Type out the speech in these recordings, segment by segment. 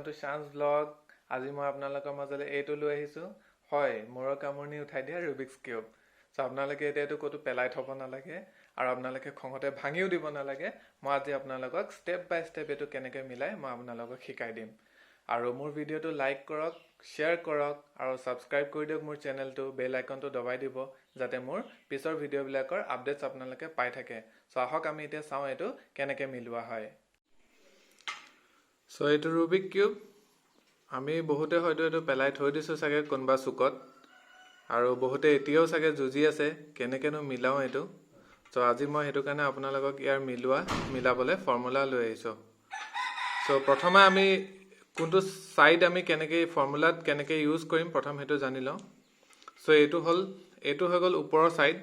Welcome to Shan's vlog. আজি মই আপোনালোকৰ মাজলৈ এইটো লৈ আহিছোঁ। হয়, মূৰৰ কামোৰণি উঠাই দিয়া ৰুবিক্স কিউব। চ' আপোনালোকে এতিয়া এইটো ক'তো পেলাই থ'ব নালাগে আৰু আপোনালোকে খঙতে ভাঙিও দিব নালাগে। মই আজি আপোনালোকক ষ্টেপ বাই ষ্টেপ এইটো কেনেকৈ মিলাই মই আপোনালোকক শিকাই দিম। আৰু মোৰ ভিডিঅ'টো লাইক কৰক, শ্বেয়াৰ কৰক আৰু ছাবস্ক্ৰাইব কৰি দিয়ক মোৰ চেনেলটো, বেল আইকনটো দবাই দিব যাতে মোৰ পিছৰ ভিডিঅ'বিলাকৰ আপডেটছ আপোনালোকে পাই থাকে। চ' আহক আমি এতিয়া চাওঁ এইটো কেনেকৈ মিলোৱা হয়। চ' এইটো ৰুবিক কিউব আমি বহুতে হয়তো এইটো পেলাই থৈ দিছোঁ চাগে কোনোবা চুকত, আৰু বহুতে এতিয়াও চাগে যুঁজি আছে কেনেকৈনো মিলাওঁ এইটো। চ' আজি মই সেইটো কাৰণে আপোনালোকক ইয়াৰ মিলাবলৈ ফৰ্মুলা লৈ আহিছোঁ। চ' প্ৰথমে আমি কোনটো ছাইড আমি কেনেকৈ ফৰ্মুলাত কেনেকৈ ইউজ কৰিম প্ৰথম সেইটো জানি লওঁ। চ' এইটো হৈ গ'ল ওপৰৰ ছাইড,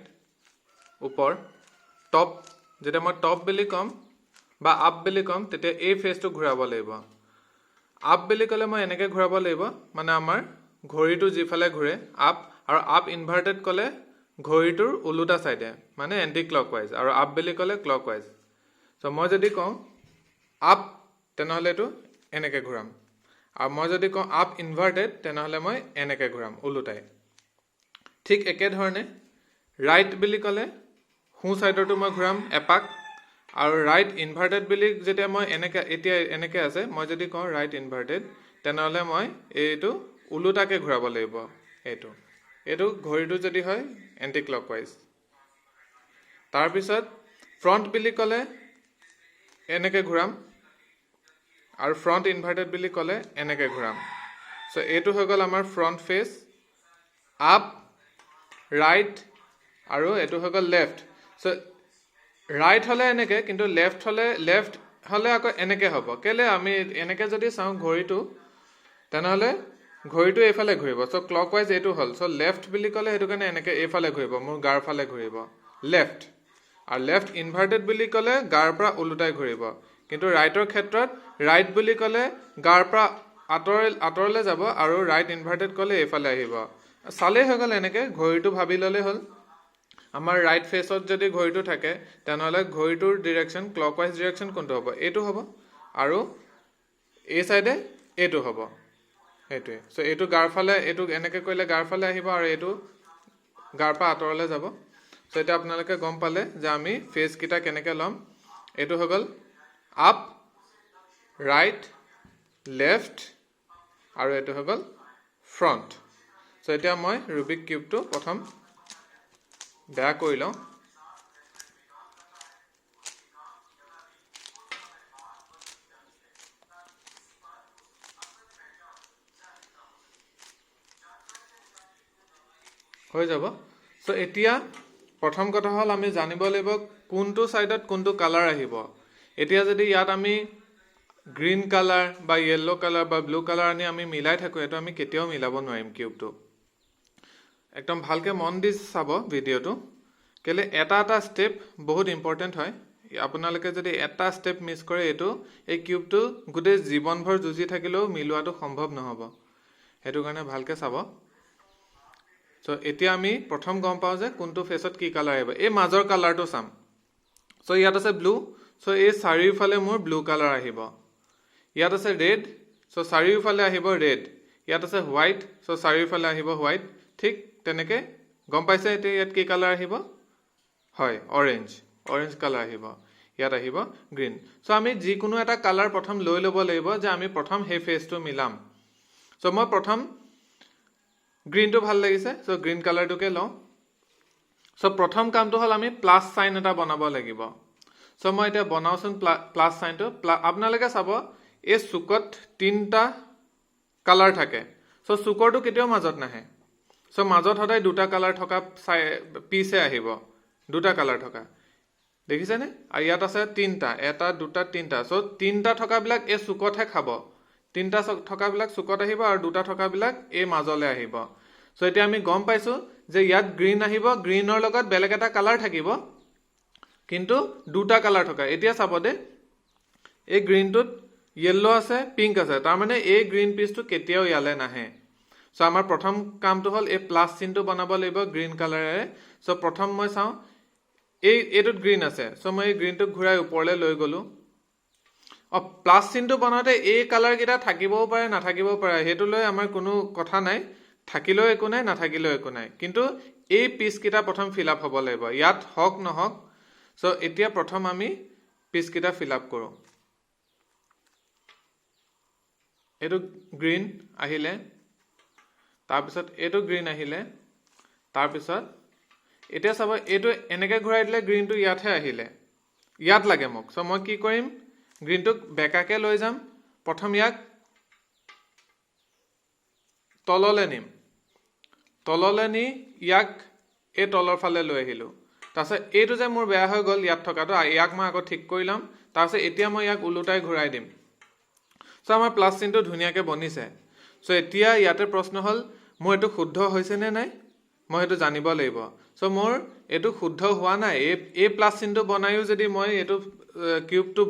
ওপৰ টপ। যেতিয়া মই টপ বুলি ক'ম বা আপ বুলি ক'ম তেতিয়া এই ফেচটো ঘূৰাব লাগিব। আপ বুলি ক'লে মই এনেকৈ ঘূৰাব লাগিব, মানে আমাৰ ঘড়ীটো যিফালে ঘূৰে আপ, আৰু আপ ইনভাৰ্টেড ক'লে ঘড়ীটোৰ ওলোটা ছাইডে, মানে এণ্টি ক্লক ৱাইজ, আৰু আপ বুলি ক'লে ক্লক ৱাইজ। চ' মই যদি কওঁ আপ তেনেহ'লে এইটো এনেকৈ ঘূৰাম, আৰু মই যদি কওঁ আপ ইনভাৰ্টেড তেনেহ'লে মই এনেকৈ ঘূৰাম ওলোটাই। ঠিক একেধৰণে ৰাইট বুলি ক'লে সোঁ ছাইডৰটো মই ঘূৰাম এপাক, আৰু ৰাইট ইনভাৰ্টেড বুলি যেতিয়া মই এনেকৈ, এতিয়া এনেকৈ আছে, মই যদি কওঁ ৰাইট ইনভাৰ্টেড তেনেহ'লে মই এইটো ওলোটাকৈ ঘূৰাব লাগিব। এইটো ঘড়ীটো যদি হয় এণ্টি ক্লক ৱাইজ। তাৰপিছত ফ্ৰণ্ট বুলি ক'লে এনেকৈ ঘূৰাম, আৰু ফ্ৰণ্ট ইনভাৰ্টেড বুলি ক'লে এনেকৈ ঘূৰাম। চ' এইটো হৈ গ'ল আমাৰ ফ্ৰণ্ট ফেচ, আপ, ৰাইট, আৰু এইটো হৈ গ'ল লেফ্ট। চ' ৰাইট হ'লে এনেকৈ, কিন্তু লেফ্ট হ'লে আকৌ এনেকৈ হ'ব। কেলৈ আমি এনেকৈ যদি চাওঁ ঘড়ীটো, তেনেহ'লে ঘড়ীটো এইফালে ঘূৰিব। চ' ক্লক ৱাইজ এইটো হ'ল। চ' লেফ্ট বুলি ক'লে সেইটো কাৰণে এনেকৈ এইফালে ঘূৰিব, মোৰ গাৰ ফালে ঘূৰিব লেফ্ট। আৰু লেফ্ট ইনভাৰ্টেড বুলি ক'লে গাৰ পৰা ওলোটাই ঘূৰিব। কিন্তু ৰাইটৰ ক্ষেত্ৰত ৰাইট বুলি ক'লে গাৰ পৰা আঁতৰলৈ যাব, আৰু ৰাইট ইনভাৰ্টেড ক'লে এইফালে আহিব। চালেই হৈ গ'ল, এনেকৈ ঘড়ীটো ভাবি ল'লেই হ'ল। আমাৰ ৰাইট ফেচত যদি ঘড়ীটো থাকে তেনেহ'লে ঘড়ীটোৰ ডিৰেকশ্যন, ক্লক ৱাইজ ডিৰেকশ্যন কোনটো হ'ব, এইটো হ'ব, আৰু এই চাইডে এইটো হ'ব, সেইটোৱে। চ' এইটো গাৰ ফালে, এইটো এনেকৈ কৰিলে গাৰ ফালে আহিব, আৰু এইটো গাৰ পৰা আঁতৰলৈ যাব। চ' এতিয়া আপোনালোকে গম পালে যে আমি ফেচকেইটা কেনেকৈ ল'ম। এইটো হৈ গ'ল আপ, ৰাইট, লেফ্ট, আৰু এইটো হৈ গ'ল ফ্ৰণ্ট। চ' এতিয়া মই ৰুবিক কিউবটো প্ৰথম বেয়া কৰি লওঁ। হৈ যাব। চ' এতিয়া প্ৰথম কথা হ'ল আমি জানিব লাগিব কোনটো ছাইডত কোনটো কালাৰ আহিব। এতিয়া যদি ইয়াত আমি গ্ৰীণ কালাৰ বা য়েল্ল' কালাৰ বা ব্লু কালাৰ আনি আমি মিলাই থাকোঁ, এইটো আমি কেতিয়াও মিলাব নোৱাৰিম কিউবটো। একদম ভালকৈ মন দি চাব ভিডিঅ'টো, কেলৈ এটা এটা ষ্টেপ বহুত ইম্পৰ্টেণ্ট হয়। আপোনালোকে যদি এটা ষ্টেপ মিছ কৰে, এই কিউবটো গোটেই জীৱনভৰ যুঁজি থাকিলেও মিলোৱাটো সম্ভৱ নহ'ব। সেইটো কাৰণে ভালকৈ চাব। চ' এতিয়া আমি প্ৰথম গম পাওঁ যে কোনটো ফেচত কি কালাৰ আহিব। এই মাজৰ কালাৰটো চাম। চ' ইয়াত আছে ব্লু, চ' এই চাৰিওফালে মোৰ ব্লু কালাৰ আহিব। ইয়াত আছে ৰেড, চ' চাৰিওফালে আহিব ৰেড। ইয়াত আছে হোৱাইট, চ' চাৰিওফালে আহিব হোৱাইট। ঠিক তেনেকৈ গম পাইছে এতিয়া ইয়াত কি কালাৰ আহিব? হয়, অৰেঞ্জ, অৰেঞ্জ কালাৰ আহিব। ইয়াত আহিব গ্ৰীণ। চ' আমি যিকোনো এটা কালাৰ প্ৰথম লৈ ল'ব লাগিব যে আমি প্ৰথম সেই ফেচটো মিলাম। চ' মই প্ৰথম গ্ৰীণটো ভাল লাগিছে, চ' গ্ৰীণ কালাৰটোকে লওঁ। চ' প্ৰথম কামটো হ'ল আমি প্লাছ চাইন এটা বনাব লাগিব। চ' মই এতিয়া বনাওঁচোন প্লাছ চাইনটো। আপোনালোকে চাব এই চুকত তিনিটা কালাৰ থাকে। চ' চুকৰটো কেতিয়াও মাজত নাহে। চ' মাজত সদায় দুটা কালাৰ থকা পিচে আহিব, দুটা কালাৰ থকা, দেখিছেনে? আৰু ইয়াত আছে তিনিটা, এটা দুটা তিনিটা। চ' তিনিটা থকাবিলাক এই চুকতহে খাব, তিনিটা থকাবিলাক চুকত আহিব আৰু দুটা থকাবিলাক এই মাজলৈ আহিব। চ' এতিয়া আমি গম পাইছোঁ যে ইয়াত গ্ৰীণ আহিব, গ্ৰীণৰ লগত বেলেগ এটা কালাৰ থাকিব, কিন্তু দুটা কালাৰ থকা। এতিয়া চাব দেই, এই গ্ৰীণটোত য়েল্ল' আছে, পিংক আছে, তাৰমানে এই গ্ৰীণ পিচটো কেতিয়াও ইয়ালৈ নাহে। চ' আমাৰ প্ৰথম কামটো হ'ল এই প্লাছ চিনটো বনাব লাগিব গ্ৰীণ কালাৰেৰে। চ' প্ৰথম মই চাওঁ এইটোত গ্ৰীণ আছে, চ' মই এই গ্ৰীণটোক ঘূৰাই ওপৰলৈ লৈ গ'লোঁ। অঁ, প্লাছ চিনটো বনাওঁতে এই কালাৰকেইটা থাকিবও পাৰে, নাথাকিবও পাৰে, সেইটো লৈ আমাৰ কোনো কথা নাই। থাকিলেও একো নাই, নাথাকিলেও একো নাই, কিন্তু এই পিচকেইটা প্ৰথম ফিল আপ হ'ব লাগিব, ইয়াত হওক নহওক। চ' এতিয়া প্ৰথম আমি পিচকেইটা ফিল আপ কৰোঁ। এইটো গ্ৰীণ আহিলে, তাৰপিছত এইটো গ্ৰীণ আহিলে, তাৰপিছত এতিয়া চাব এইটো এনেকৈ ঘূৰাই দিলে গ্ৰীণটো ইয়াতহে আহিলে, ইয়াত লাগে মোক। চ' মই কি কৰিম, গ্ৰীণটোক বেকাকৈ লৈ যাম, প্ৰথম ইয়াক তললৈ নিম, তললৈ নি ইয়াক এই তলৰ ফালে লৈ আহিলোঁ। তাৰপিছত এইটো যে মোৰ বেয়া হৈ গ'ল ইয়াত থকাটো, ইয়াক মই আকৌ ঠিক কৰি ল'ম। তাৰপিছত এতিয়া মই ইয়াক ওলোটাই ঘূৰাই দিম। চ' আমাৰ প্লাছ চিনটো ধুনীয়াকৈ বনিছে। চ' এতিয়া ইয়াতে প্ৰশ্ন হ'ল, মোৰ এইটো শুদ্ধ হৈছে নে নাই, মই সেইটো জানিব লাগিব। চ' মোৰ এইটো শুদ্ধ হোৱা নাই। এই প্লাছ চিনটো বনায়ো যদি মই এইটো কিউবটো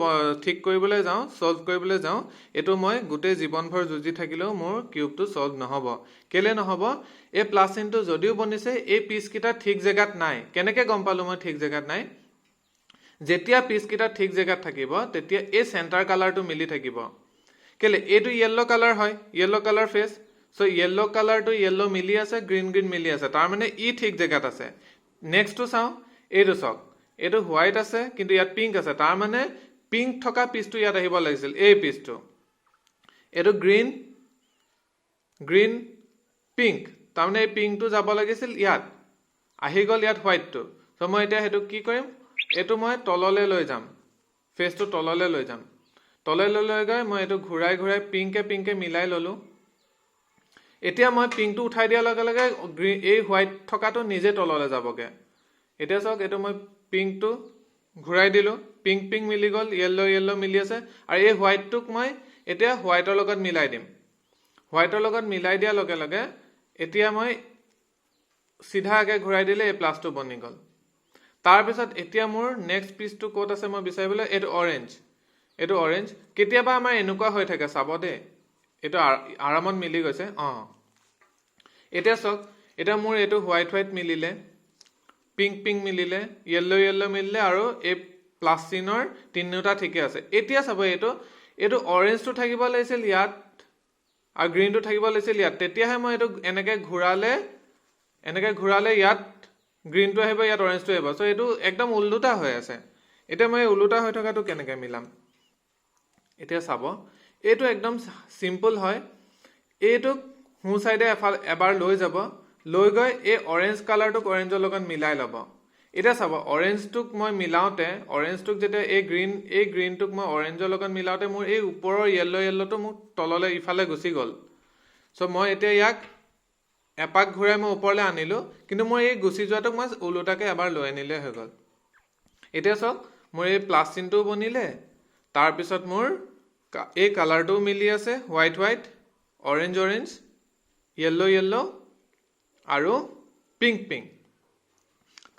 ঠিক কৰিবলৈ যাওঁ, ছল্ভ কৰিবলৈ যাওঁ, এইটো মই গোটেই জীৱনভৰ যুঁজি থাকিলেও মোৰ কিউবটো ছল্ভ নহ'ব। কেলৈ নহ'ব? এই প্লাছ চিনটো যদিও বনিছে, এই পিচকেইটা ঠিক জেগাত নাই। কেনেকৈ গম পালোঁ মই ঠিক জেগাত নাই? যেতিয়া পিচকেইটা ঠিক জেগাত থাকিব তেতিয়া এই চেণ্টাৰ কালাৰটো মিলি থাকিব। কেলৈ? এইটো য়েল্ল' কালাৰ হয়, য়েল্ল' কালাৰ ফেচ। চ' য়েল্ল' কালাৰটো য়েল্ল' মিলি আছে, গ্ৰীণ গ্ৰীণ মিলি আছে, তাৰমানে ই ঠিক জেগাত আছে। নেক্সটটো চাওঁ, এইটো চাওক, এইটো হোৱাইট আছে কিন্তু ইয়াত পিংক আছে, তাৰমানে পিংক থকা পিচটো ইয়াত আহিব লাগিছিল, এই পিচটো। এইটো গ্ৰীণ গ্ৰীণ পিংক, তাৰমানে এই পিংকটো যাব লাগিছিল ইয়াত, আহি গ'ল ইয়াত হোৱাইটটো। চ' মই এতিয়া সেইটো কি কৰিম, এইটো মই তললৈ লৈ যাম, ফেচটো তললৈ লৈ যাম। তললৈ লৈ গৈ মই এইটো ঘূৰাই ঘূৰাই পিংকে পিংকে মিলাই ল'লোঁ। এতিয়া মই পিংকটো উঠাই দিয়াৰ লগে লগে গ্ৰীণ এই হোৱাইট থকাটো নিজে তললৈ যাবগৈ। এতিয়া চাওক, এইটো মই পিংকটো ঘূৰাই দিলোঁ, পিংক পিংক মিলি গ'ল, য়েল্ল' য়েল্ল' মিলি আছে। আৰু এই হোৱাইটটোক মই এতিয়া হোৱাইটৰ লগত মিলাই দিম। হোৱাইটৰ লগত মিলাই দিয়াৰ লগে লগে এতিয়া মই চিধাকৈ ঘূৰাই দিলে এই প্লাছটো বনি গ'ল। তাৰপিছত এতিয়া মোৰ নেক্সট পিচটো ক'ত আছে মই বিচাৰিবলৈ, এইটো অৰেঞ্জ, এইটো অৰেঞ্জ। কেতিয়াবা আমাৰ এনেকুৱা হৈ থাকে, চাব দেই, এইটো আৰামত মিলি গৈছে। অঁ, এতিয়া চাওক, এতিয়া মোৰ এইটো হোৱাইট হোৱাইট মিলিলে, পিংক পিংক মিলিলে, য়েল্ল' য়েল্ল' মিলিলে, আৰু এই প্লাছ চিনৰ তিনিওটা ঠিকে আছে। এতিয়া চাব, এইটো অৰেঞ্জটো থাকিব লাগিছিল ইয়াত আৰু গ্ৰীণটো থাকিব লাগিছিল ইয়াত, তেতিয়াহে মই এইটো এনেকৈ ঘূৰালে ইয়াত গ্ৰীণটো আহিব, ইয়াত অৰেঞ্জটো আহিব। চ' এইটো একদম ওলোটা হৈ আছে। এতিয়া মই এই ওলোটা হৈ থকাটো কেনেকৈ মিলাম? এতিয়া চাব, এইটো একদম চিম্পল হয়। এইটোক সোঁ চাইডে এফাল এবাৰ লৈ যাব, লৈ গৈ এই অৰেঞ্জ কালাৰটোক অৰেঞ্জৰ লগত মিলাই ল'ব। এতিয়া চাব, অৰেঞ্জটোক মই মিলাওঁতে, অৰেঞ্জটোক যেতিয়া এই গ্ৰীণ, এই গ্ৰীণটোক মই অৰেঞ্জৰ লগত মিলাওঁতে মোৰ এই ওপৰৰ য়েল্ল' য়েল্ল'টো মোৰ তললৈ ইফালে গুচি গ'ল। চ' মই এতিয়া ইয়াক এপাক ঘূৰাই মই ওপৰলৈ আনিলোঁ, কিন্তু মই এই গুচি যোৱাটোক মই ওলোটাকৈ এবাৰ লৈ আনিলে হৈ গ'ল। এতিয়া চাওক, মোৰ এই প্লাছ চিনটোও বনিলে, তাৰপিছত মোৰ এই কালাৰটোও মিলি আছে, white white, orange orange, yellow yellow আৰু পিংক পিংক।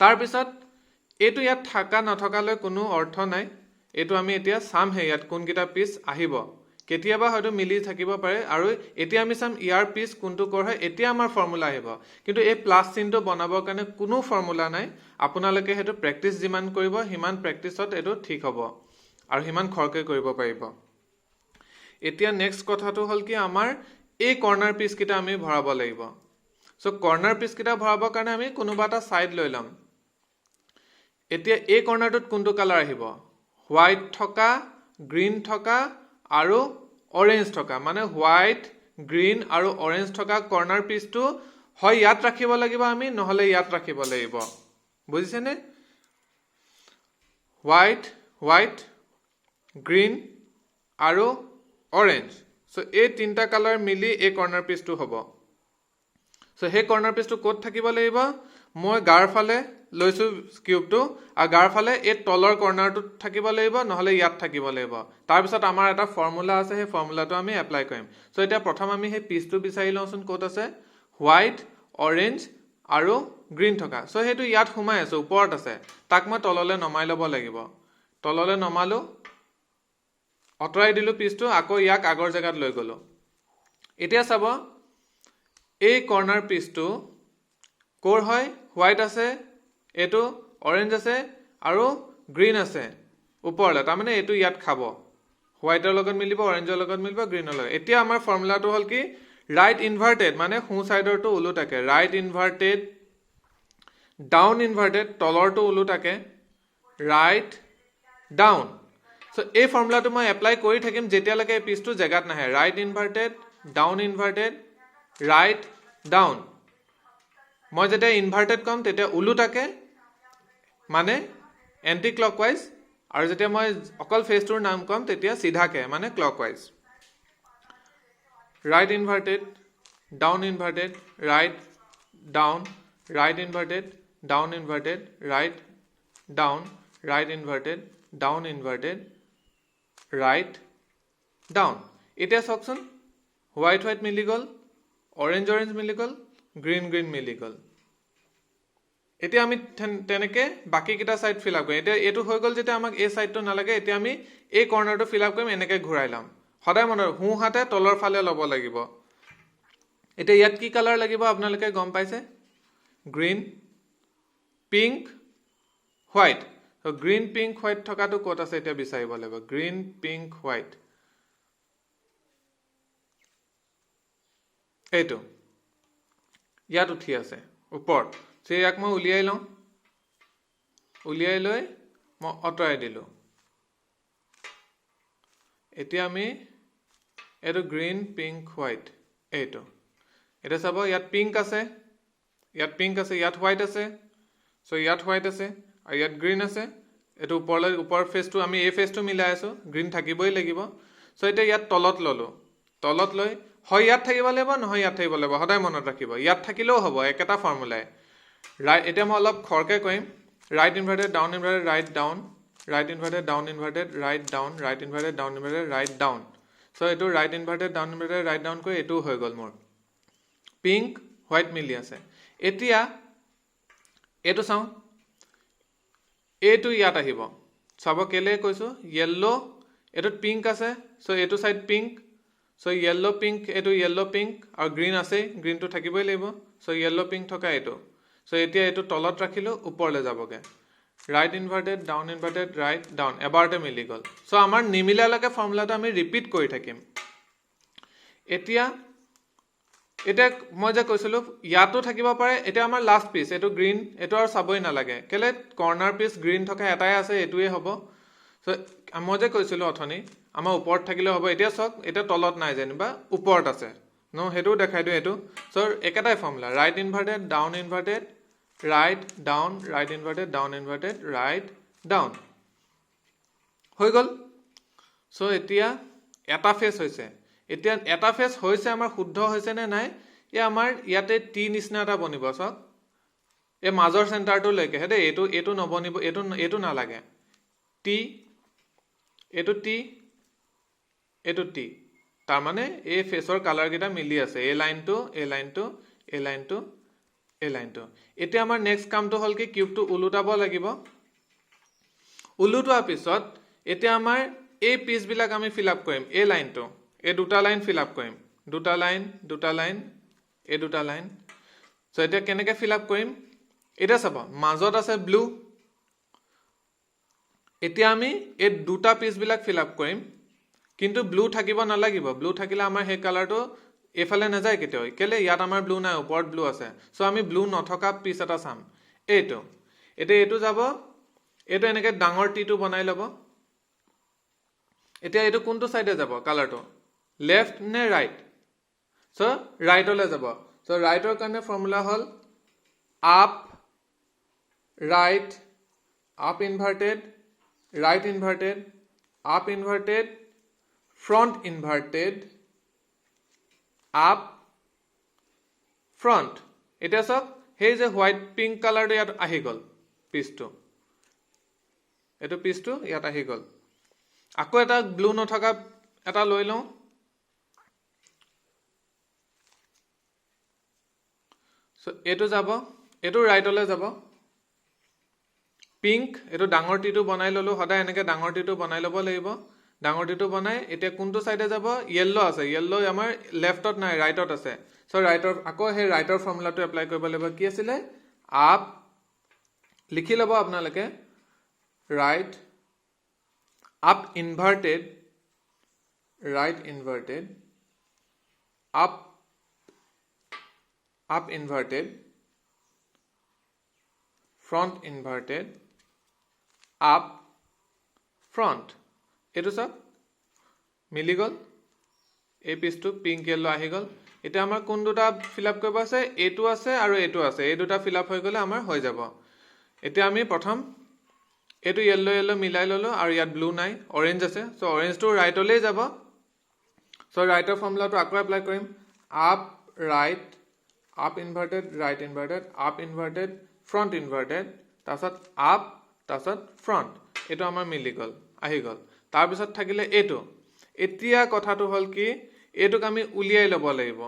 তাৰপিছত এইটো ইয়াত থকা নথকালৈ কোনো অৰ্থ নাই, এইটো আমি এতিয়া চামহে ইয়াত কোনকেইটা পিচ আহিব। কেতিয়াবা হয়তো মিলি থাকিব পাৰে। আৰু এতিয়া আমি চাম ইয়াৰ পিচ কোনটো ক'ৰ হয়, এতিয়া আমাৰ ফৰ্মুলা আহিব। কিন্তু এই প্লাছ চিনটো বনাবৰ কাৰণে কোনো ফৰ্মুলা নাই। আপোনালোকে সেইটো প্ৰেক্টিচ যিমান কৰিব সিমান প্ৰেক্টিচত এইটো ঠিক হ'ব আৰু সিমান খৰকৈ কৰিব পাৰিব। এতিয়া নেক্সট কথাটো হ'ল কি, আমাৰ এই কৰ্ণাৰ পিচকেইটা আমি ভৰাব লাগিব। চ' কৰ্ণাৰ পিচকেইটা ভৰাবৰ কাৰণে আমি কোনোবা এটা ছাইড লৈ ল'ম। এতিয়া এই কৰ্ণাৰটোত কোনটো কালাৰ আহিব? হোৱাইট থকা, গ্ৰীণ থকা আৰু অৰেঞ্জ থকা, মানে হোৱাইট, গ্ৰীণ আৰু অৰেঞ্জ থকা কৰ্ণাৰ পিচটো হয় ইয়াত ৰাখিব লাগিব আমি, নহ'লে ইয়াত ৰাখিব লাগিব। বুজিছেনে? হোৱাইট, হোৱাইট, গ্ৰীণ আৰু অৰেঞ্জ। চ' এই তিনিটা কালাৰ মিলি এই কৰ্ণাৰ পিচটো হ'ব। চ' সেই কৰ্ণাৰ পিচটো ক'ত থাকিব লাগিব? মই গাৰ ফালে লৈছোঁ কিউবটো, আৰু গাৰ ফালে এই তলৰ কৰ্ণাৰটোত থাকিব লাগিব, নহ'লে ইয়াত থাকিব লাগিব। তাৰপিছত আমাৰ এটা ফৰ্মুলা আছে, সেই ফৰ্মুলাটো আমি এপ্লাই কৰিম। চ' এতিয়া প্ৰথম আমি সেই পিচটো বিচাৰি লওঁচোন ক'ত আছে। হোৱাইট, অৰেঞ্জ আৰু গ্ৰীণ থকা। চ' সেইটো ইয়াত সোমাই আছে, ওপৰত আছে, তাক মই তললৈ নমাই ল'ব লাগিব। তললৈ নমালোঁ, আঁতৰাই দিলোঁ পিচটো, আকৌ ইয়াক আগৰ জেগাত লৈ গ'লোঁ। এতিয়া চাব, এই কৰ্ণাৰ পিচটো ক'ৰ হয়? হোৱাইট আছে, এইটো অৰেঞ্জ আছে আৰু গ্ৰীণ আছে ওপৰলৈ, তাৰমানে এইটো ইয়াত খাব। হোৱাইটৰ লগত মিলিব, অৰেঞ্জৰ লগত মিলিব, গ্ৰীণৰ লগত। এতিয়া আমাৰ ফৰ্মুলাটো হ'ল কি, ৰাইট ইনভাৰ্টেড মানে সোঁ ছাইডৰটো ওলোটাকে, ৰাইট ইনভাৰ্টেড ডাউন ইনভাৰ্টেড তলৰটো ওলোটাকে, ৰাইট ডাউন। চ' এই ফৰ্মুলাটো মই এপ্লাই কৰি থাকিম যেতিয়ালৈকে এই পিচটো জেগাত নাহে। Right inverted down inverted right down. মই যেতিয়া ইনভাৰ্টেড ক'ম তেতিয়া ওলোটাকে মানে এণ্টি ক্লকৱাইজ, আৰু যেতিয়া মই অকল ফেচটোৰ নাম ক'ম তেতিয়া চিধাকে মানে clockwise. Right inverted down inverted right down, right inverted down inverted right down, right inverted down inverted right down. এতিয়া চাওকচোন, হোৱাইট হোৱাইট মিলি গ'ল, অৰেঞ্জ অৰেঞ্জ মিলি গ'ল, গ্ৰীণ গ্ৰীণ মিলি গ'ল। এতিয়া আমি তেনেকে বাকীকেইটা ছাইড ফিল আপ কৰিম। এতিয়া এইটো হৈ গ'ল যেতিয়া আমাক এই ছাইডটো নালাগে, এতিয়া আমি এই কৰ্ণাৰটো ফিল আপ কৰিম, এনেকে ঘূৰাই ল'ম। সদায় মনত সোঁহাতে তলৰ ফালে ল'ব লাগিব। এতিয়া ইয়াত কি কালাৰ লাগিব আপোনালোকে গম পাইছে, green pink white. Green pink white থকাটো ক'ত আছে এতিয়া বিচাৰিব লাগিব। গ্ৰীণ পিংক হোৱাইট এইটো ইয়াত উঠি আছে ওপৰত। ইয়াক মই উলিয়াই লওঁ, উলিয়াই লৈ মই আঁতৰাই দিলোঁ। এতিয়া আমি এইটো গ্ৰীণ পিংক হোৱাইট এইটো। এতিয়া চাব ইয়াত পিংক আছে, ইয়াত পিংক আছে, ইয়াত হোৱাইট আছে। চ' ইয়াত হোৱাইট আছে আৰু ইয়াত গ্ৰীণ আছে। এইটো ওপৰলৈ, ওপৰ ফেচটো আমি এই ফেচটো মিলাই আছোঁ, গ্ৰীণ থাকিবই লাগিব। চ' এতিয়া ইয়াত তলত ল'লোঁ, তলত লৈ হয় ইয়াত থাকিব লাগিব নহয় ইয়াত থাকিব লাগিব, সদায় মনত ৰাখিব। ইয়াত থাকিলেও হ'ব, একেটা ফৰ্মুলাই। ৰাইট, এতিয়া মই অলপ খৰকৈ কৰিম। Right inverted down inverted right down, right inverted down inverted right down, right inverted down inverted right down. So এইটো right inverted down inverted right down কৰি এইটোও হৈ গ'ল মোৰ পিংক হোৱাইট মিলি আছে। এতিয়া এইটো চাওঁ, এইটো ইয়াত আহিব। চাব কেলৈ কৈছোঁ, য়েল্ল' এইটোত পিংক আছে, চ' এইটো side pink, so yellow pink, এইটো য়েল্ল' পিংক আৰু গ্ৰীণ আছেই, গ্ৰীণটো থাকিবই লাগিব। চ' য়েল্ল' পিংক থকা এইটো। চ' এতিয়া এইটো তলত ৰাখিলোঁ, ওপৰলৈ যাবগৈ। Right inverted down inverted right down, এবাৰতে মিলি গ'ল। চ' আমাৰ নিমিলালৈকে ফৰ্মুলাটো আমি ৰিপিট কৰি থাকিম। এতিয়া এতিয়া মই যে কৈছিলোঁ ইয়াতো থাকিব পাৰে। এতিয়া আমাৰ লাষ্ট পিচ এইটো গ্ৰীণ, এইটো আৰু চাবই নালাগে, কেলৈ কৰ্ণাৰ পিচ গ্ৰীণ থকা এটাই আছে, এইটোৱে হ'ব। চ' মই যে কৈছিলোঁ অথনি আমাৰ ওপৰত থাকিলেও হ'ব। এতিয়া চাওক এতিয়া তলত নাই যেনিবা ওপৰত আছে ন, সেইটোও দেখাই দিওঁ এইটো। চ' একেটাই formula, right inverted down inverted right down, right inverted down inverted right down হৈ গ'ল। চ' এতিয়া এটা ফেচ হৈছে, এতিয়া এটা ফেচ হৈছে আমাৰ শুদ্ধ হৈছে নে নাই, এই আমাৰ ইয়াতে টি নিচিনা এটা বনিব। চাওক এই মাজৰ চেণ্টাৰটোলৈকেহে দেই, এইটো এইটো নবনিব, এইটো এইটো নালাগে। টি, এইটো টি, এইটো টি, তাৰমানে এই ফেচৰ কালাৰকেইটা মিলি আছে, এই লাইনটো, এই লাইনটো, এই লাইনটো, এই লাইনটো। এতিয়া আমাৰ নেক্সট কামটো হ'ল কি, কিউবটো ওলোটাব লাগিব। ওলোটোৱাৰ পিছত এতিয়া আমাৰ এই পিচবিলাক আমি ফিল আপ কৰিম। এই লাইনটো, এই দুটা লাইন ফিল আপ কৰিম, দুটা লাইন, দুটা লাইন, এই দুটা লাইন। চ' এতিয়া কেনেকৈ ফিল আপ কৰিম, এতিয়া চাব মাজত আছে ব্লু। এতিয়া আমি এই দুটা পিচবিলাক ফিল আপ কৰিম, কিন্তু ব্লু থাকিব নালাগিব। ব্লু থাকিলে আমাৰ সেই কালাৰটো এইফালে নাযায় কেতিয়াও, কেলৈ ইয়াত আমাৰ ব্লু নাই, ওপৰত ব্লু আছে। চ' আমি ব্লু নথকা পিচ এটা চাম, এইটো। এতিয়া এইটো যাব, এইটো এনেকৈ ডাঙৰ টিটো বনাই ল'ব। এতিয়া এইটো কোনটো ছাইডে যাব কালাৰটো, লেফ্ট নে ৰাইট? চ' ৰাইটলৈ যাব। চ' ৰাইটৰ কাৰণে ফৰ্মুলা হ'ল up right up inverted right inverted up inverted front inverted up front. এতিয়া চাওক সেই যে হোৱাইট পিংক কালাৰটো ইয়াত আহি গ'ল, পিচটো, এইটো পিচটো ইয়াত আহি গ'ল। আকৌ এটা ব্লু নথকা এটা লৈ লওঁ। চ' এইটো যাব, এইটো ৰাইটলৈ যাব। পিংক, এইটো ডাঙৰ টিটো বনাই ল'লোঁ। সদায় এনেকৈ ডাঙৰ টিটো বনাই ল'ব লাগিব। ডাঙৰ টিটো বনাই এতিয়া কোনটো ছাইডে যাব, য়েল্ল' আছে, য়েল্ল' আমাৰ লেফ্টত নাই, ৰাইটত আছে। চ' ৰাইটৰ আকৌ সেই ৰাইটৰ ফৰ্মুলাটো এপ্লাই কৰিব লাগিব। কি আছিলে, আপ, লিখি ল'ব আপোনালোকে, right up inverted Right inverted, up, up inverted, front inverted, up, front. এইটো চাওক, মিলি গ'ল। এই পিচটো পিংক য়েল্ল' আহি গ'ল। এতিয়া আমাৰ কোন দুটা ফিল আপ কৰিব আছে? এইটো আছে আৰু এইটো আছে। এই দুটা ফিল আপ হৈ গ'লে আমাৰ হৈ যাব। এতিয়া আমি প্ৰথম এইটো য়েল্ল' য়েল্ল' মিলাই ল'লোঁ আৰু ইয়াত ব্লু নাই, অৰেঞ্জ আছে। চ' অৰেঞ্জটো ৰাইটলৈই যাব। চ' ৰাইটৰ ফৰ্মুলাটো আকৌ এপ্লাই কৰিম। Up, right, up inverted, right inverted, up inverted, front inverted, তাৰপাছত আপ, তাৰপাছত ফ্ৰণ্ট। এইটো আমাৰ মিলি গ'ল, আহি গ'ল। তাৰপিছত থাকিলে এইটো। এতিয়া কথাটো হ'ল কি, এইটোক আমি উলিয়াই ল'ব লাগিব।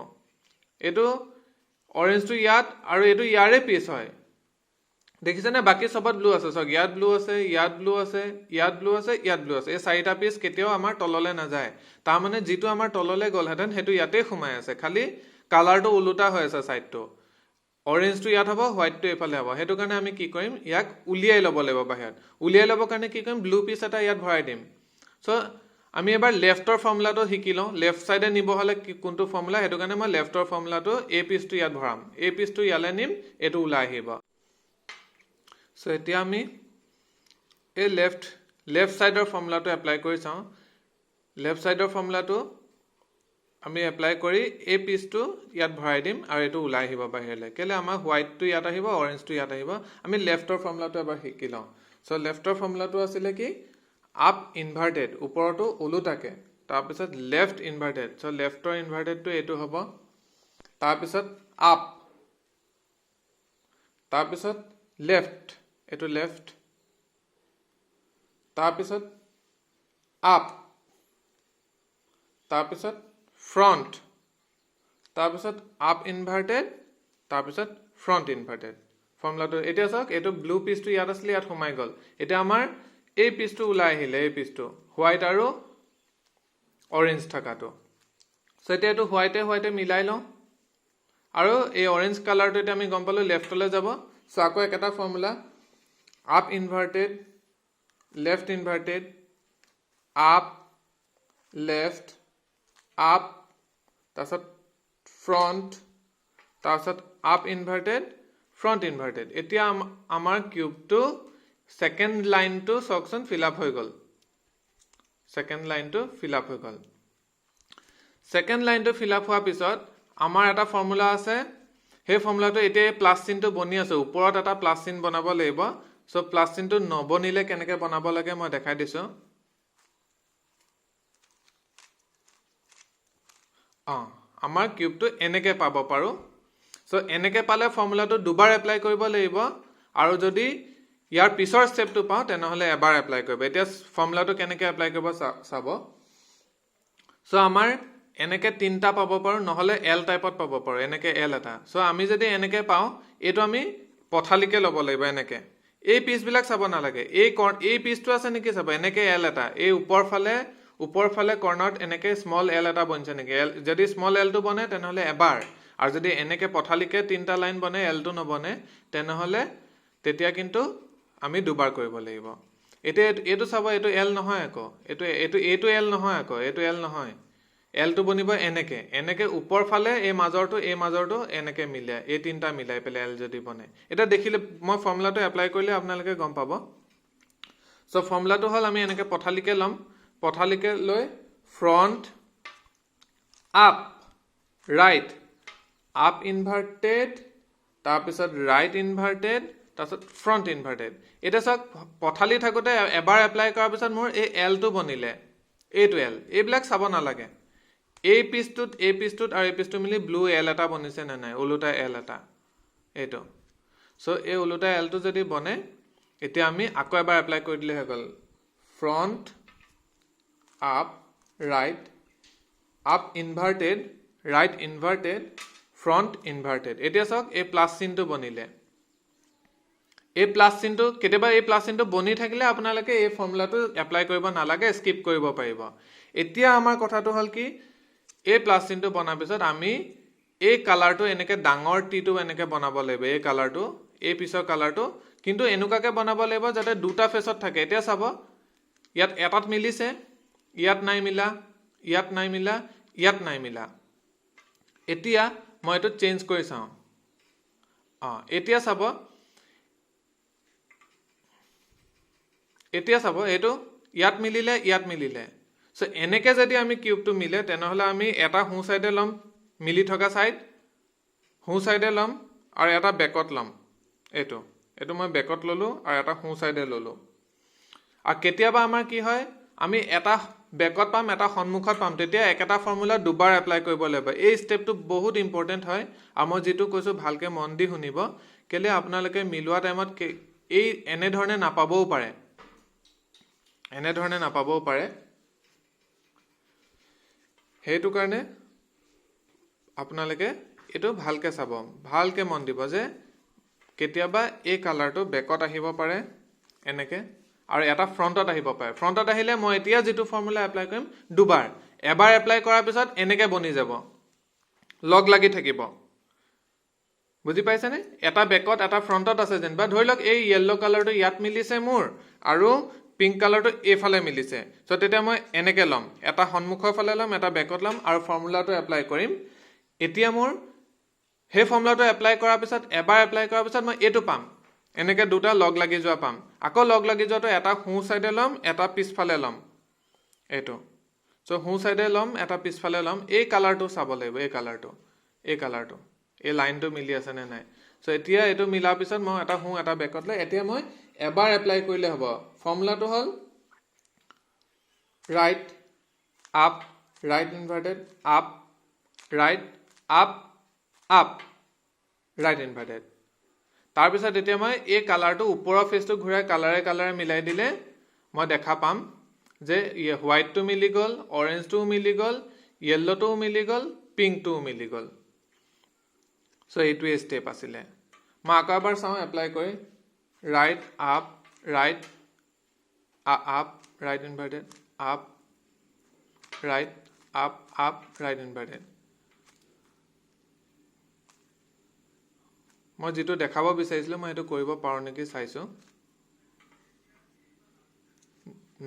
এইটো অৰেঞ্জটো ইয়াত আৰু এইটো ইয়াৰে পিচ হয়, দেখিছেনে? বাকী চবত ব্লু আছে। চাওক, ইয়াত ব্লু আছে, ইয়াত ব্লু আছে, ইয়াত ব্লু আছে, ইয়াত ব্লু আছে। এই চাৰিটা পিচ কেতিয়াও আমাৰ তললৈ নাযায়। তাৰমানে যিটো আমাৰ তললৈ গ'লহেঁতেন, সেইটো ইয়াতেই সোমাই আছে, খালি কালাৰটো ওলোটা হৈ আছে। ছাইডটো অৰেঞ্জটো ইয়াত হ'ব, হোৱাইটটো এইফালে হ'ব। সেইটো কাৰণে আমি কি কৰিম? ইয়াক উলিয়াই ল'ব লাগিব বাহিৰত। উলিয়াই ল'বৰ কাৰণে কি কৰিম? ব্লু পিচ এটা ইয়াত ভৰাই দিম। চ' আমি এবাৰ লেফ্টৰ ফৰ্মুলাটো শিকি লওঁ। লেফ্ট ছাইডে নিব হ'লে কোনটো ফৰ্মুলা? সেইটো কাৰণে মই লেফ্টৰ ফৰ্মুলাটো এই পিচটো ইয়াত ভৰাম, এই পিচটো ইয়ালৈ নিম, এইটো ওলাই আহিব। চ' এতিয়া আমি এই লেফ্ট ছাইডৰ ফৰ্মুলাটো এপ্লাই কৰি চাওঁ। লেফ্ট ছাইডৰ ফৰ্মুলাটো আমি এপ্লাই কৰি এই পিচটো ইয়াত ভৰাই দিম আৰু এইটো ওলাই আহিব বাহিৰলৈ। কেলৈ? আমাৰ হোৱাইটটো ইয়াত আহিব, অৰেঞ্জটো ইয়াত আহিব। আমি লেফ্টৰ ফৰ্মুলাটো এবাৰ শিকি লওঁ। চ' লেফ্টৰ ফৰ্মুলাটো আছিলে কি? আপ ইনভাৰ্টেড, ওপৰতো ওলোটাকে, তাৰপিছত লেফ্ট ইনভাৰ্টেড। চ' লেফ্টৰ ইনভাৰ্টেডটো এইটো হ'ব, তাৰপিছত আপ, তাৰপিছত লেফ্ট, এইটো লেফ্ট, তাৰপিছত আপ, তাৰপিছত ফ্ৰণ্ট, তাৰপিছত আপ ইনভাৰ্টেড, তাৰপিছত ফ্ৰণ্ট ইনভাৰ্টেড। ফৰ্মুলাটো এতিয়া চাওক, এইটো ব্লু পিচটো ইয়াত আছিলে, ইয়াত সোমাই গ'ল। এতিয়া আমাৰ এই পিচটো ওলাই আহিলে, এই পিচটো হোৱাইট আৰু অৰেঞ্জ থকাটো। চ' এতিয়া এইটো হোৱাইটে হোৱাইটে মিলাই লওঁ আৰু এই অৰেঞ্জ কালাৰটো এতিয়া আমি গম পালোঁ লেফ্টলৈ যাব। চ' আকৌ একেটা formula, up inverted, left inverted, up, left, up, তাৰপিছত ফ্ৰণ্ট, তাৰপিছত আপ ইনভাৰ্টেড, ফ্ৰণ্ট ইনভাৰ্টেড। এতিয়া আমাৰ কিউবটো ছেকেণ্ড লাইনটো চাওকচোন, ফিল আপ হৈ গ'ল। ছেকেণ্ড লাইনটো ফিল আপ হৈ গ'ল। ছেকেণ্ড লাইনটো ফিল আপ হোৱাৰ পিছত আমাৰ এটা ফৰ্মুলা আছে। সেই ফৰ্মুলাটো এতিয়া এই প্লাছ চিনটো বনি আছে, ওপৰত এটা প্লাছ চিন বনাব লাগিব। চ' প্লাছ চিনটো নবনিলে কেনেকৈ বনাব লাগে মই দেখাই দিছোঁ। আমাৰ কিউবটো এনেকৈ পাব পাৰোঁ। চ' এনেকৈ পালে ফৰ্মুলাটো দুবাৰ এপ্লাই কৰিব লাগিব আৰু যদি ইয়াৰ পিছৰ ষ্টেপটো পাওঁ, তেনেহ'লে এবাৰ এপ্লাই কৰিব। এতিয়া ফৰ্মুলাটো কেনেকৈ এপ্লাই কৰিব চাব। চ' আমাৰ এনেকৈ তিনিটা পাব পাৰোঁ, নহ'লে এল টাইপত পাব পাৰোঁ, এনেকৈ এল এটা। চ' আমি যদি এনেকৈ পাওঁ, এইটো আমি পথালিকে ল'ব লাগিব এনেকৈ। এই পিচবিলাক চাব নালাগে, এই পিচটো আছে নেকি চাব। এনেকৈ এল এটা, এই ওপৰফালে কৰ্ণাৰত এনেকৈ স্মল এল এটা বনিছে নেকি? এল যদি স্মল এলটো বনে, তেনেহ'লে এবাৰ, আৰু যদি এনেকৈ পথালিকে তিনিটা লাইন বনে, এলটো নবনে, তেনেহ'লে তেতিয়া কিন্তু আমি দুবাৰ কৰিব লাগিব। এতিয়া এইটো চাব, এইটো এল নহয় আকৌ, এইটো এল নহয় আকৌ, এইটো এল নহয়। এলটো বনিব এনেকে, এনেকে ওপৰফালে এই মাজৰটো এনেকে মিলাই, এই তিনিটা মিলাই পেলাই এল যদি বনে। এতিয়া দেখিলে মই ফৰ্মুলাটো এপ্লাই কৰিলে আপোনালোকে গম পাব। চ' ফৰ্মুলাটো হ'ল আমি এনেকে পথালিকে ল'ম, পথালিকে লৈ front, up, right, up inverted, তাৰপিছত ৰাইট ইনভাৰ্টেড, তাৰপিছত ফ্ৰণ্ট ইনভাৰ্টেড। এতিয়া চাওক, পথালি থাকোঁতে এবাৰ এপ্লাই কৰাৰ পিছত মোৰ এই এলটো বনিলে, এইটো এল। এইবিলাক চাব নালাগে। এই পিচটোত আৰু এই পিচটো মিলি ব্লু এল এটা বনিছে নে নাই? ওলোটা এল এটা এইটো। চ' এই ওলোটা এলটো যদি বনে, এতিয়া আমি আকৌ এবাৰ এপ্লাই কৰি দিলে হৈ গ'ল। Front, up, right, up inverted, right inverted, front inverted. এতিয়া চাওক, এই প্লাছ চিনটো বনিলে। এই প্লাছ চিনটো কেতিয়াবা, এই প্লাছ চিনটো বনি থাকিলে আপোনালোকে এই ফৰ্মুলাটো এপ্লাই কৰিব নালাগে, স্কিপ কৰিব পাৰিব। এতিয়া আমাৰ কথাটো হ'ল কি, এই প্লাছ চিনটো বনাৰ পিছত আমি এই কালাৰটো এনেকৈ ডাঙৰ টিটো এনেকৈ বনাব লাগিব। এই কালাৰটো, এই পিছৰ কালাৰটো কিন্তু এনেকুৱাকৈ বনাব লাগিব যাতে দুটা ফেচত থাকে। এতিয়া চাব, ইয়াত এটাত মিলিছে, ইয়াত নাই মিলা। ইয়াত নাই মিলা, ইয়াত নাই মিলা। এতিয়া মই এইটো চেঞ্জ কৰি চাওঁ। এতিয়া চাব, এতিয়া চাব এইটো ইয়াত মিলিলে, ইয়াত মিলিলে। চ' এনেকৈ যদি আমি কিউবটো মিলে তেনেহ'লে আমি এটা সোঁ চাইডে ল'ম, মিলি থকা চাইড সোঁ চাইডে ল'ম আৰু এটা বেকত ল'ম। এইটো মই বেকত ল'লোঁ আৰু এটা সোঁ চাইডে ল'লোঁ। আৰু কেতিয়াবা আমাৰ কি হয়, আমি এটা বেকত পাম, এটা সন্মুখত পাম, তেতিয়া একেটা ফৰ্মুলা দুবাৰ এপ্লাই কৰিব লাগিব। এই ষ্টেপটো বহুত ইম্পৰ্টেণ্ট হয় আৰু মই যিটো কৈছোঁ ভালকৈ মন দি শুনিব, কেলৈ আপোনালোকে মিলোৱা টাইমত এই এনেধৰণে নাপাবও পাৰে, এনেধৰণে নাপাবও পাৰে। সেইটো কাৰণে আপোনালোকে এইটো ভালকৈ চাব, ভালকৈ মন দিব যে কেতিয়াবা এই কালাৰটো বেকত আহিব পাৰে এনেকৈ আৰু এটা ফ্ৰণ্টত আহিব পাৰে। ফ্ৰণ্টত আহিলে মই এতিয়া যিটো ফৰ্মুলা এপ্লাই কৰিম দুবাৰ, এবাৰ এপ্লাই কৰাৰ পিছত এনেকৈ বনি যাব, লগ লাগি থাকিব। বুজি পাইছেনে? এটা বেকত এটা ফ্ৰণ্টত আছে যেনিবা, ধৰি লওক এই য়েল্ল' কালাৰটো ইয়াত মিলিছে মোৰ আৰু পিংক কালাৰটো এইফালে মিলিছে। চ' তেতিয়া মই এনেকৈ ল'ম, এটা সন্মুখৰ ফালে ল'ম, এটা বেকত ল'ম আৰু ফৰ্মুলাটো এপ্লাই কৰিম। এতিয়া মোৰ সেই ফৰ্মুলাটো এপ্লাই কৰাৰ পিছত, এবাৰ এপ্লাই কৰাৰ পিছত মই এইটো পাম, এনেকৈ দুটা লগ লাগি যোৱা পাম। আকৌ লগ লাগি যোৱাটো এটা সোঁ চাইডে ল'ম, এটা পিছফালে ল'ম, এইটো। চ' সোঁ চাইডে ল'ম, এটা পিছফালে ল'ম। এই কালাৰটো চাব লাগিব, এই কালাৰটো, এই কালাৰটো, এই লাইনটো মিলি আছে নে নাই। চ' এতিয়া এইটো মিলাৰ পিছত মই এটা সোঁ এটা বেকত লৈ এতিয়া মই এবাৰ এপ্লাই কৰিলে হ'ব। ফৰ্মুলাটো হ'ল right up right inverted up right up up right inverted. তাৰপিছত এতিয়া মই এই কালাৰটো ওপৰৰ ফেচটো ঘূৰাই কালাৰে কালাৰে মিলাই দিলে মই দেখা পাম যে হোৱাইটটো মিলি গ'ল, অৰেঞ্জটোও মিলি গ'ল, য়েল্ল'টোও মিলি গ'ল, পিংকটোও মিলি গ'ল। চ' এইটোৱে ষ্টেপ আছিলে। মই আকৌ এবাৰ চাওঁ এপ্লাই কৰি, right up right up right inverted up right up up right inverted. মই যিটো দেখাব বিচাৰিছিলোঁ মই সেইটো কৰিব পাৰোঁ নেকি চাইছোঁ,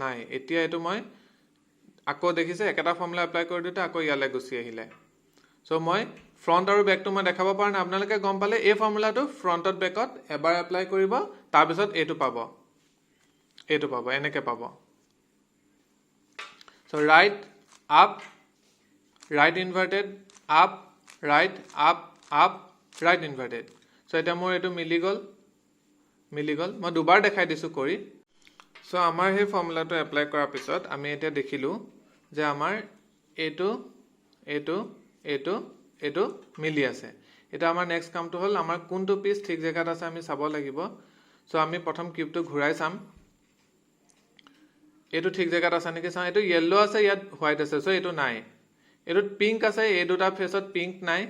নাই। এতিয়া এইটো মই আকৌ দেখিছে একেটা ফৰ্মুলা এপ্লাই কৰি দিওঁতে আকৌ ইয়ালৈ গুচি আহিলে। চ' মই ফ্ৰণ্ট আৰু বেকটো মই দেখাব পৰা নাই, আপোনালোকে গম পালে এই ফৰ্মুলাটো ফ্ৰণ্টত বেকত এবাৰ এপ্লাই কৰিব, তাৰপিছত এইটো পাব, এইটো পাব, এনেকৈ পাব। So right up right inverted up right up up right inverted. So এতিয়া মোৰ এইটো মিলি গ'ল, মিলি গ'ল। মই দুবাৰ দেখাই দিছোঁ কৰি। চ' আমাৰ সেই ফৰ্মুলাটো এপ্লাই কৰাৰ পিছত আমি এতিয়া দেখিলোঁ যে আমাৰ এইটো এইটো এইটো এইটো মিলি আছে। এতিয়া আমাৰ নেক্সট কামটো হ'ল আমাৰ কোনটো পিচ ঠিক জেগাত আছে আমি চাব লাগিব। চ' আমি প্ৰথম কিউবটো ঘূৰাই চাম, এইটো ঠিক জেগাত আছে নেকি চাওঁ। এইটো য়েল্ল' আছে, ইয়াত হোৱাইট আছে, চ' এইটো নাই। এইটোত পিংক আছে, এই দুটা ফেচত পিংক নাই,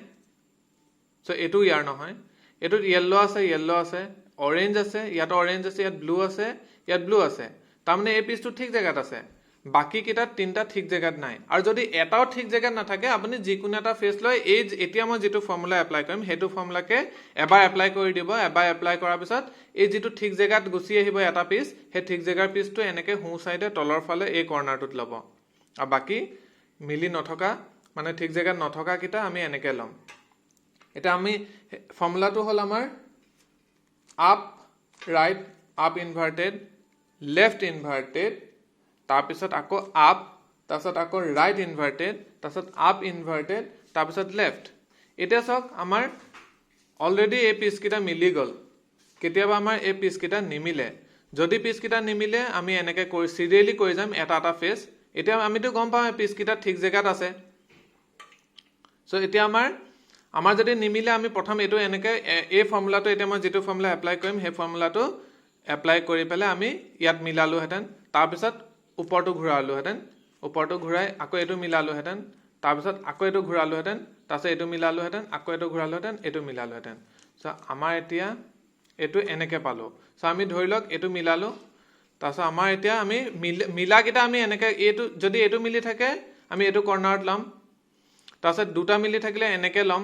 চ' এইটো ইয়াৰ নহয়। এইটোত য়েল্ল' আছে, য়েল্ল' আছে, অৰেঞ্জ আছে, ইয়াত অৰেঞ্জ আছে, ইয়াত ব্লু আছে, ইয়াত ব্লু আছে। তাৰমানে এই পিচটো ঠিক জেগাত আছে, বাকীকেইটাত তিনিটা ঠিক জেগাত নাই। আৰু যদি এটাও ঠিক জেগাত নাথাকে আপুনি যিকোনো এটা ফেচ লৈ এই এতিয়া মই যিটো ফৰ্মুলা এপ্লাই কৰিম সেইটো ফৰ্মুলাকে এবাৰ এপ্লাই কৰি দিব। এবাৰ এপ্লাই কৰাৰ পিছত এই যিটো ঠিক জেগাত গুচি আহিব এটা পিচ, সেই ঠিক জেগাৰ পিচটো এনেকৈ সোঁ চাইডে তলৰ ফালে এই কৰ্ণাৰটোত ল'ব, আৰু বাকী মিলি নথকা মানে ঠিক জেগাত নথকাকেইটা আমি এনেকৈ ল'ম। এতিয়া আমি ফৰ্মুলাটো হ'ল আমাৰ up right up inverted left inverted, তাৰপিছত আকৌ আপ, তাৰপিছত আকৌ ৰাইট ইনভাৰ্টেড, তাৰপিছত আপ ইনভাৰ্টেড, তাৰপিছত লেফ্ট। এতিয়া চাওক আমাৰ অলৰেডি এই পিচকেইটা মিলি গ'ল। কেতিয়াবা আমাৰ এই পিচকেইটা নিমিলে, যদি পিচকেইটা নিমিলে আমি এনেকৈ কৰি চিৰিয়েলি কৰি যাম এটা এটা ফেচ। এতিয়া আমিতো গম পাওঁ এই পিচকেইটা ঠিক জেগাত আছে। চ' এতিয়া আমাৰ যদি নিমিলে আমি প্ৰথম এইটো এনেকৈ এই ফৰ্মুলাটো, এতিয়া মই যিটো ফৰ্মুলা এপ্লাই কৰিম সেই ফৰ্মুলাটো এপ্লাই কৰি পেলাই আমি ইয়াত মিলালোহেঁতেন, তাৰপিছত ওপৰটো ঘূৰালোহেঁতেন, ওপৰটো ঘূৰাই আকৌ এইটো মিলালোহেঁতেন, তাৰপিছত আকৌ এইটো ঘূৰালোহেঁতেন, তাৰপিছত এইটো মিলালোহেঁতেন, আকৌ এইটো ঘূৰালোহেঁতেন, এইটো মিলালোহেঁতেন। চ' আমাৰ এতিয়া এইটো এনেকৈ পালোঁ। চ' আমি ধৰি লওক এইটো মিলালোঁ, তাৰপিছত আমাৰ এতিয়া আমি মিলাকেইটা আমি এনেকৈ এইটো যদি এইটো মিলি থাকে আমি এইটো কৰ্ণাৰত ল'ম, তাৰপিছত দুটা মিলি থাকিলে এনেকৈ ল'ম,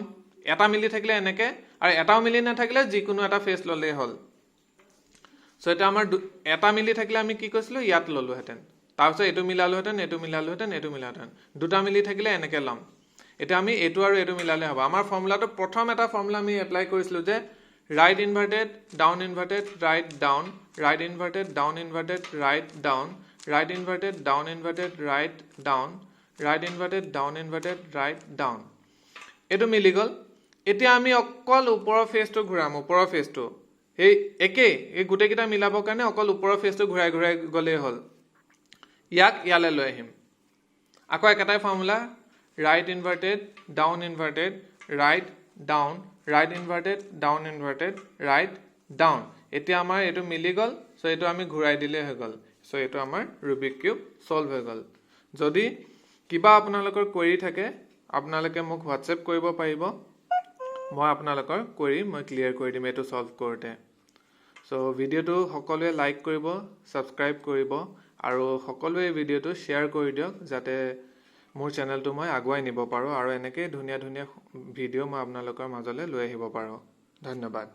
এটা মিলি থাকিলে এনেকৈ, আৰু এটাও মিলি নাথাকিলে যিকোনো এটা ফেচ ল'লেই হ'ল। চ' এতিয়া আমাৰ এটা মিলি থাকিলে আমি কি কৈছিলোঁ, ইয়াত ল'লোহেঁতেন, তাৰপিছত এইটো মিলালোহেঁতেন, এইটো মিলালোহেঁতেন, এইটো মিলালোহেঁতেন। দুটা মিলি থাকিলে এনেকৈ ল'ম। এতিয়া আমি এইটো আৰু এইটো মিলালে হ'ব। আমাৰ ফৰ্মুলাটো প্ৰথম এটা ফৰ্মুলা আমি এপ্লাই কৰিছিলোঁ যে right inverted down inverted right down, right inverted down inverted right down, right inverted down inverted right down, right inverted down inverted right down. এইটো মিলি গ'ল। এতিয়া আমি অকল ওপৰৰ ফেচটো ঘূৰাম, ওপৰৰ ফেচটো সেই একেই, এই গোটেইকেইটা মিলাবৰ কাৰণে অকল ওপৰৰ ফেচটো ঘূৰাই ঘূৰাই গ'লেই হ'ল। ইয়াক ইয়ালৈ লৈ আহিম, আকৌ একেটাই formula, right inverted down inverted right down, right inverted down inverted right down. এতিয়া আমাৰ এইটো মিলি গ'ল। চ' এইটো আমি ঘূৰাই দিলেই হৈ গ'ল। চ' এইটো আমাৰ ৰুবিক কিউব ছল্ভ হৈ গ'ল। যদি কিবা আপোনালোকৰ কুৱেৰি থাকে, আপোনালোকে মোক হোৱাটছএপ কৰিব পাৰিব, মই আপোনালোকৰ কুৱেৰি মই ক্লিয়াৰ কৰি দিম এইটো ছল্ভ কৰোঁতে। চ' ভিডিঅ'টো সকলোৱে লাইক কৰিব, ছাবস্ক্ৰাইব কৰিব আৰু সকলোৱে এই ভিডিঅ'টো শ্বেয়াৰ কৰি দিয়ক, যাতে মোৰ চেনেলটো মই আগুৱাই নিব পাৰোঁ আৰু এনেকেই ধুনীয়া ধুনীয়া ভিডিঅ' মই আপোনালোকৰ মাজলৈ লৈ আহিব পাৰোঁ। ধন্যবাদ।